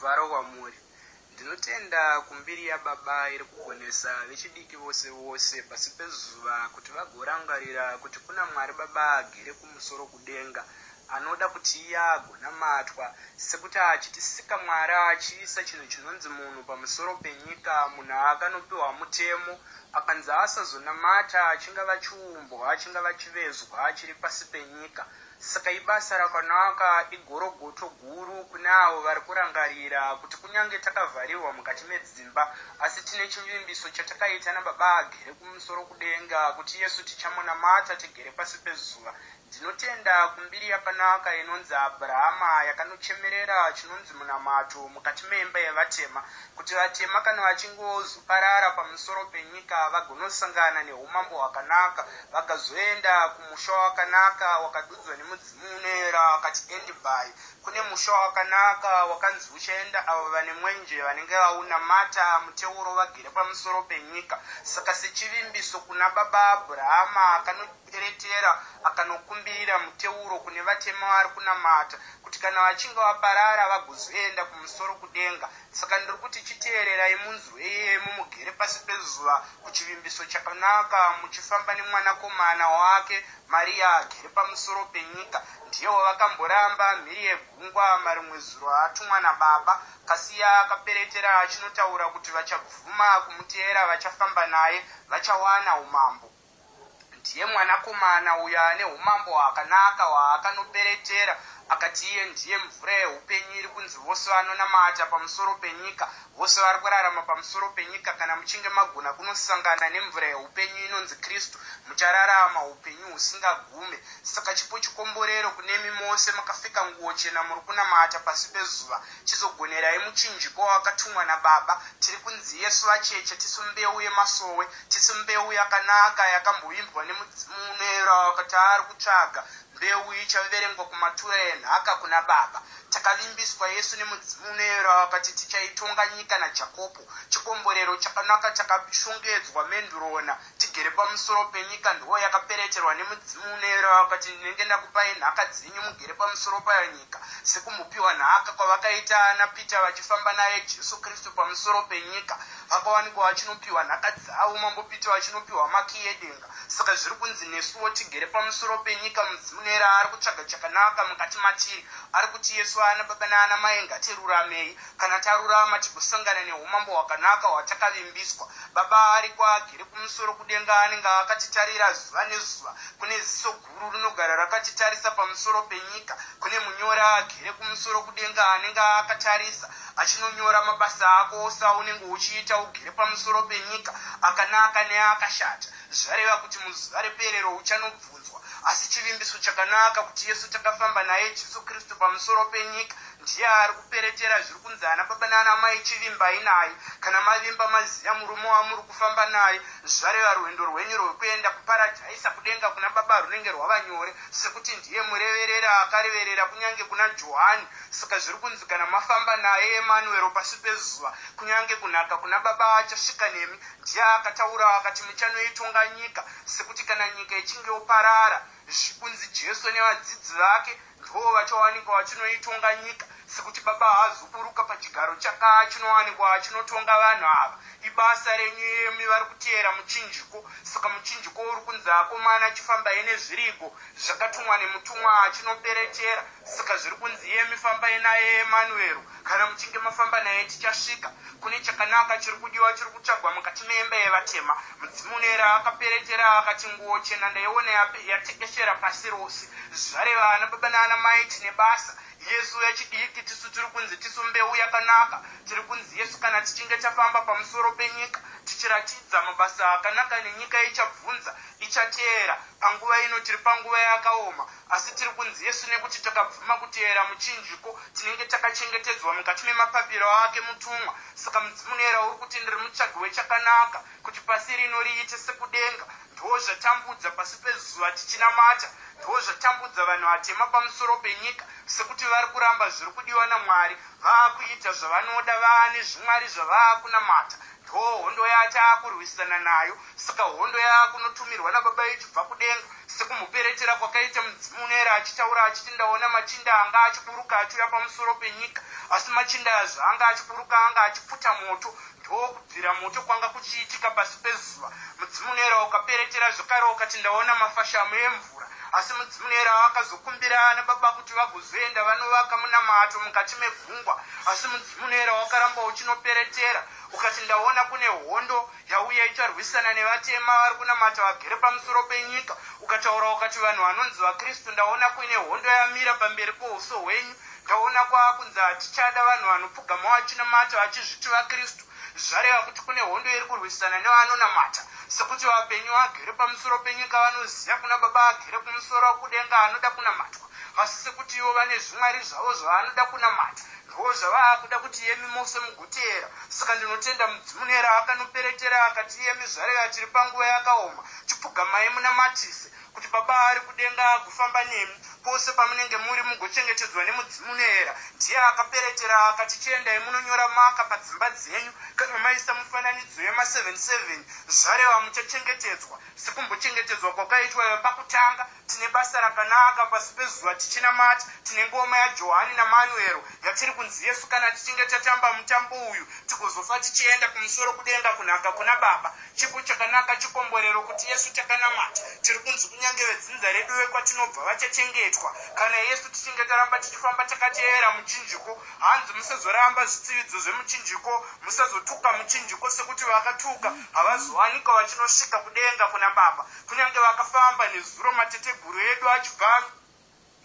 Mufaro kwamuri. Ndinotenda kumbiri yaBaba iri kugonesa vechidiki vose vose pasi pezuva kuti vagorangarira kuti kuna Mwari Baba agere kumusoro kudenga anoda kuti iye agonamatwa sekuti achitisika Mwari achiisa chinhu chinonzi munhu pamusoro penyika munhu akanopiwa mutemo akanzi asazonamata chingava chiumbwa chingava chivezwa chiri pasi penyika. Saka ibasa rakanaka, igorogoto guru kune avo vari kurangarira kuti kunyange takavharirwa mukati medzimba, asi tine chivimbiso chatakaita naBaba agere kumusoro kudenga kuti iyesu tichamunamata tigere pasi pezuva. Ndinotenda kumbiri yakanaka inonzi Abrahama yakanochemerera chinonzi munamato mukati meimba yevatema kuti vatema kana vachinge vozoparara pamusoro penyika vagonosangana neumambo hwakanaka vakazoenda kumusha wakanaka wakadudzwa nemudzimu unoera wakati endby kune musha wakanaka wakanzi uchaenda avo vane mwenje vanenge vaunamata muteuro vagere pamusoro penyika saka sechivimbiso kuna baba Abrahama akanoperetera akanokumbirira muteuro kune vatema vari kunamata kuti kana vachinge vaparara vagozoenda kumusoro kudenga Saka ndiri kuti chiteererai munzwe iyemi mugere pasi pezuva kuchivimbiso chakanaka muchifamba nemwanakomana wake Maria agere pamusoro penyika. Ndiye wavakamboramba mhiri yegungwa marimwe zuro atumwa nababa. Kasiya akaperetera achinotaura kuti vachabvuma kumuteera vachafamba naye vachawana umambo. Ndiye mwanakomana uyo ane umambo hwakanaka hwaakanoperetera akati iye ndiye mvura yeupenyu iri kunzi vose vanonamata pamusoro penyika, vose vari kurarama pamusoro penyika, kana muchinge magona kunosangana nemvura yeupenyu inonzi Kristu, muchararama upenyu husingagume. Saka chipo chikomborero kunemi mose makapfeka nguo chena muri kunamata pasi pezuva. Chizogonerai muchinjikwa wakatumwa naBaba. Tiri kunzi yesu vacheche tisu mbeu yemasowe. Tisu mbeu yakanaka yakamboimbwa nemudzimu unoera wakati ari kutsvaga mbeu ichaverengwa kumatura enhaka kuna Baba. Takavimbiswa yesu nemudzimu unoera wakati tichaitonga nyika naJakopo. Chikomborero chakanaka chakashongedzwa mendurona tigere pamusoro penyika ndiwo yakapereterwa nemudzimu unoera wakati ndinenge ndakupai nhaka dzenyu mugere pamusoro payo nyika sekumbopiwa nhaka kwavakaita naPeter vachifamba naye Jesu Kristu pamusoro penyika. Vakawanikwa vachinopiwa nhaka dzavo, mambo Peter vachinopiwa makiyi edenga. Saka zviri kunzi nesuwo tigere pamusoro penyika mudzimu unoera ari kutsvaga chakanaka mukati matiri. Ari kuti yesu ana baba naana mai ngatiruramei. Kana tarurama tigosangana neumambo hwakanaka hwatakavimbiswa. Baba ariko agere kumusoro kudenga anenge akatitarira zuva nezuva. Kune ziso guru rinogara rakatitarisa pamusoro penyika. Kune munyori agere kumusoro kudenga anenge akatarisa achinonyora mabasa ako ose aunenge uchiita ugere pamusoro penyika, akanaka neakashata. Zvareva kuti muzuva reperero uchanobvunzwa. Asi chivimbiso chakanaka kuti Yesu takafamba naye Jesu Kristu pamusoro penyika ndiye ari kuperetera zviri kunzi ana baba naana mai chivimbai naye. Kana mavimba maziya murume wamuri kufamba naye zvareva rwendo rwenyu rwekuenda kuparadhaisa kudenga kuna baba runenge rwava nyore sekuti ndiye mureverera akareverera kunyange kuna Johani. Saka zviri kunzi kana mafamba naye Emanuero pasi pezuva kunyange kunaka kuna baba achasvika nemi. Ndiye akataura akati muchanoitonga nyika sekuti kana nyika ichinge yoparara zvikunzi Jesu nevadzidzi vake ndivo vachawanikwa vachinoitonga nyika sekuti baba haazoburuka pachigaro chaka chinowanikwa achinotonga vanhu ava. Ibasa renyu imi vari kuteera muchinjiko. Saka muchinjiko uri kunzi akomana chifambai nezvirigo zvakatumwa nemutumwa achinoperetera. Saka zviri kunzi iyemi fambai naye Emanuero. Kana muchinge mafamba naye tichasvika. Kune chakanaka chiri kudiwa chiri kutsvagwa mukati meimba yevatema. Mudzimu unoera akaperetera akati nguo chena ndaiona yatekeshera pasi rose. Zvareva ana baba naana mai tine basa. Yesu yechidiki tisu tiri kunzi tisu mbeu yakanaka. Tiri kunzi yesu kana tichinge tafamba pamusoro penyika tichiratidza mabasa akanaka nenyika ichabvunza, ichateera. Panguva ino tiri panguva yakaoma. Asi tiri kunzi yesu nekuti takabvuma kuteera muchinjiko tinenge takachengetedzwa mukati memapapiro ake mutumwa. Saka mudzimu unoera uri kuti ndiri mutsvagi wechakanaka kuti pasi rino riite sekudenga. Ndiwo zvatambudza pasi pezuva tichinamata. Ndiwo zvatambudza vanhu vatema pamusoro penyika. Sekuti vari kuramba zviri kudiwa naMwari, vaakuita zvavanoda, vaane zvimwari zvavaakunamata. Ndoo hondo yataakurwisana nayo. Saka hondo yaakunotumirwa naBaba ichibva kudenga, sekumuperetera kwakaita mudzimu unoera achitaura achiti, Ndaona machinda anga achiburuka achiuya pamusoro penyika, asi machinda aya zvaanga achiburuka anga achipfuta moto. Ndokubvira moto kwanga kuchiitika pasi pezuva. Mudzimu unoera ukaperetera zvekare ukati, Ndaona mafashamu emvura. Asi mudzimu unoera wakazokumbira ana baba kuti vagozoenda vanovaka munamato mukati megungwa. Asi mudzimu unoera wakaramba uchinoperetera ukati, Ndaona kune hondo yauya icharwisana nevatema vari kunamata vagere pamusoro penyika. Ukataura ukati, Vanhu vanonzi vaKristu, ndaona kuine hondo yamira pamberi pouso hwenyu. Ndaona kwaakunzi hatichada vanhu vanopfugama vachinamata vachizviti vaKristu. Zvareva kuti kune hondo iri kurwisana nevanonamata. Sekuti vapenyu vagere pamusoro penyika vanoziva kuna Baba agere kumusoro kudenga anoda kunamatwa. Asi sekuti ivo vane zvimwari zvavo zvavanoda kunamata, ndozvavaakuda kuti iyemi mose mugoteera. Saka ndinotenda mudzimu nera akanoperetera akati iyemi zvareva tiri panguva yakaoma, chipfugamai munamatise kuti Baba ari kudenga agofamba nemi pose pamunenge muri mugochengetedzwa nemudzimu unoera. Ndiye akaperetera akati chiendai munonyora maka padzimba dzenyu kana maisa mufananidzo yema 77 zvareva muchachengetedzwa sekumbochengetedzwa kwakaitwa pakutanga. Tine basa rakanaka pasi pezuva tichinamata. Tine ngoma yaJohani naManuero yatiri kunzi yesu kana tichinge tatamba mutambo uyu tigozofa tichienda kumusoro kudenga kunhaka kuna Baba. Chipo chakanaka chikomborero kuti yesu takanamata. Tiri kunzi kunyange vedzinza redu vekwatinobva vachachengetwa kana yesu tichinge taramba tichifamba takateera muchinjiko. Hanzi musazoramba zvitsividzo zvemuchinjiko, musazotuka muchinjiko sekuti vakatuka havazowanikwa vachinosvika kudenga kuna Baba. Kunyange vakafamba nezuro mateteguru edu achibva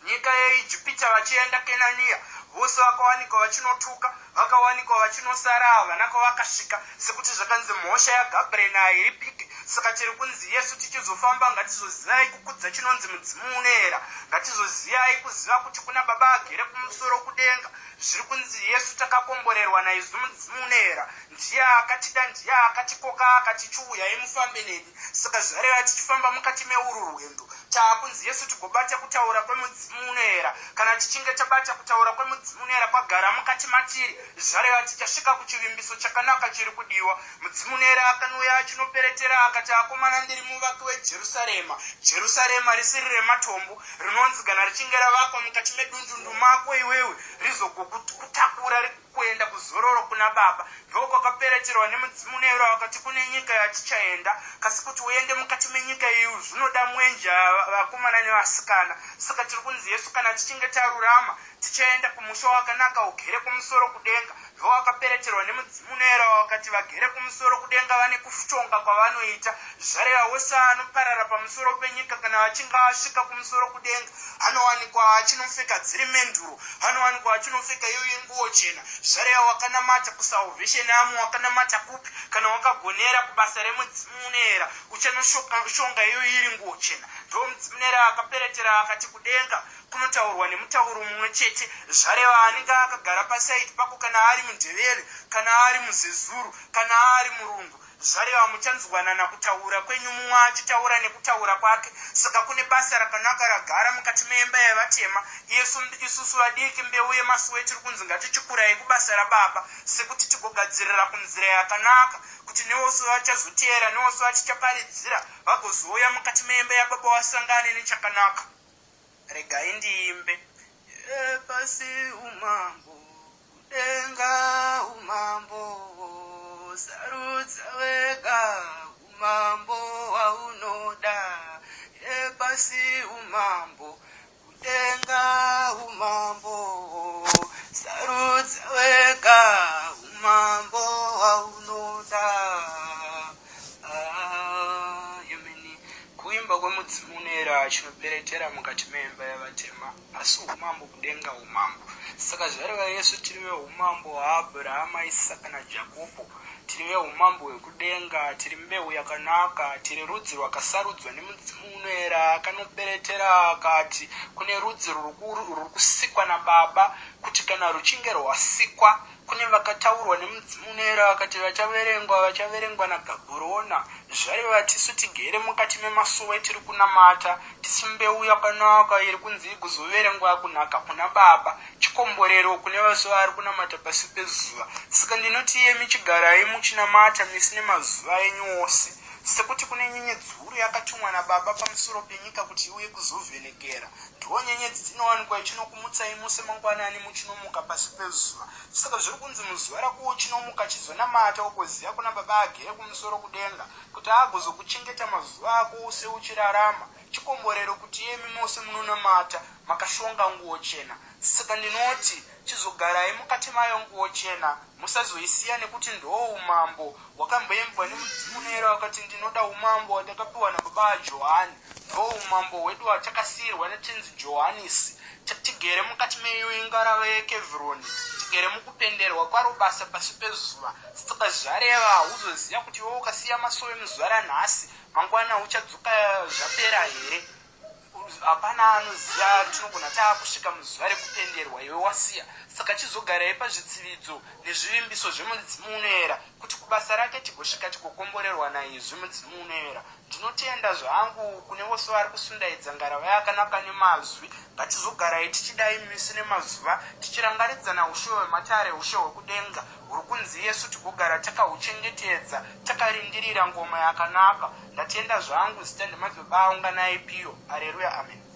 nyika yeIjipita vachienda Kenaniya, vose vakawanikwa vachinotuka, vakawanikwa vachinosara, havana kwavakasvika, sekuti zvakanzi mhosva yaGabriel hairipike. Saka tiri kunzi yesu tichizofamba ngatizozivai kukudza chinonzi mudzimu unoera, ngatizozivai kuziva kuti kuna Baba agere kumusoro kudenga. Zviri kunzi yesu takakomborerwa naizu mudzimu unoera, ndiye akatida, ndiye akatikoka akati chiuyai mufambe neni. Saka zvareva tichifamba mukati meuru rwendo, taakunzi yesu tigobata kutaura kwemudzimu unoera. Kana tichinge tabata kutaura kwemudzimu unoera kwagara mukati matiri, zvareva tichasvika kuchivimbiso chakanaka chiri kudiwa. Mudzimu unoera akanouya achinoperetera akati, akomana ndiri muvaki weJerusarema. Jerusarema risiri rematombo, rinonzi kana richinge ravakwa mukati medundundu mako iwewe, rizogokutakura kuenda kuzororo kuna Baba. Ndokwakapereterwa nemudzimu nero akati kune nyika yatichaenda, kasi kuti uende mukati menyika iyi zvinoda mwenje vakomana nevasikana. Saka tiri kunzi yesu kana tichinge tarurama tichaenda kumusha wakanaka ugere kumusoro kudenga. Ndowakapereterwa nemudzimu nero akati vagere kumusoro kudenga vane kushonga kwavanoita. Zvareva wose anoparara pamusoro penyika kana achinge asvika kumusoro kudenga anowanikwa achinopfeka dziri menduro, anowanikwa achinopfeka iyoyi nguo chena. Zvareva wakanamata kuSalvation Army, wakanamata kupi, kana wakagonera kubasa remudzimu unoera, uchanoshonga iyoyi iri nguo chena. Ndo mudzimu unoera akaperetera akati kudenga kunotaurwa nemutauro mumwe chete. Zvareva anenge akagara pasaidi pako, kana ari muNdevere, kana ari muZezuru, kana ari murungu, zvareva muchanzwanana kutaura kwenyu, mumwe achitaura nekutaura kwake. Saka kune basa rakanaka ragara mukati meimba yevatema. Isusu vadiki mbeu yemasuwe tiri kunzi ngatichikurai kubasa raBaba, sekuti tigogadzirira kunzira yakanaka, kuti nevose vachazoteera nevose vatichaparidzira vagozouya mukati meimba yaBaba vasangane nechakanaka. Regai ndiimbe. Pasi umambo, kudenga umambo, sarudza wega umambo hwaunoda. Pasi umambo, kudenga umambo, sarudza wega umambo hwaunoda. Yemeni kuimba kwemudzimu unoera chinoperetera mukati meimba yavatema, asi umambo kudenga umambo. Saka zvareva yesu tiri veumambo hwaAbhurahama, Isaka naJakobho, tiri veumambo hwekudenga, tiri mbeu yakanaka, tiri rudzi rwakasarudzwa nemudzimu unoera. Akanoperetera akati kune rudzi ruri kusikwa naBaba, kuti kana ruchinge rwasikwa Kune vakataurwa nemudzimu unoera vakati vachaverengwa, vachaverengwa naGabhurona. Zvareva tisu tigere mukati memasowe tiri kunamata, tisu mbeu yakanaka iri kunzi igozoverengwa kunaka kuna Baba. Chikomborero kune vose vari kunamata pasi pezuva. Saka ndinoti iyemi chigarai muchinamata misi nemazuva enyu ose. Sekuti kune nyenyedzi huru yakatumwa naBaba pamusoro penyika kuti iuye kuzovhenekera. Ndiwo nyenyedzi dzinowanikwa ichinokumutsayi mose mangwanani muchinomuka pasi pezuva. Saka zviri kunzi muzuva rako uchinomuka chizonamata ugoziva kuna Baba agere kumusoro kudenga kuti agozokuchengeta mazuva ako ose uchirarama. Chikomborero kuti iyemi mose munonamata makashonga nguo chena. Saka ndinoti chizogarai mukati mayo nguo chena musazoisiya nekuti ndoo umambo hwakamboimbwa nemudzimu unoera wakati ndinoda umambo hwandakapiwa nababa aJohani. Ndoo umambo hwedu hwatakasiirwa naTenzi Johanisi. Tigere mukati meiyo ingarava yeKevironi, tigere mukupenderwa kwaro basa pasi pezuva. Saka zvareva hauzoziva kuti iwe ukasiya masowe muzuva ranhasi, mangwana uchadzoka zvapera here? Hapana anoziva, tinogona taakusvika muzuva rekupenderwa iwe wasiya. Saka chizogarai pazvitsividzo nezvivimbiso zvemudzimu unoera kuti kubasa rake tigosvika tigokomborerwa naizvi mudzimu unoera. Ndinotenda zvangu kune vose vari kusundaidza ngarava yakanaka nemazwi. Ngatizogarai tichidai misi nemazuva tichirangaridzana ushe hwematare, ushe hwekudenga huri kunzi yesu tigogara takahuchengetedza takarindirira ngoma yakanaka. Ndatenda zvangu zita ndemadzibaba Unganai Piyo. Areruya amen.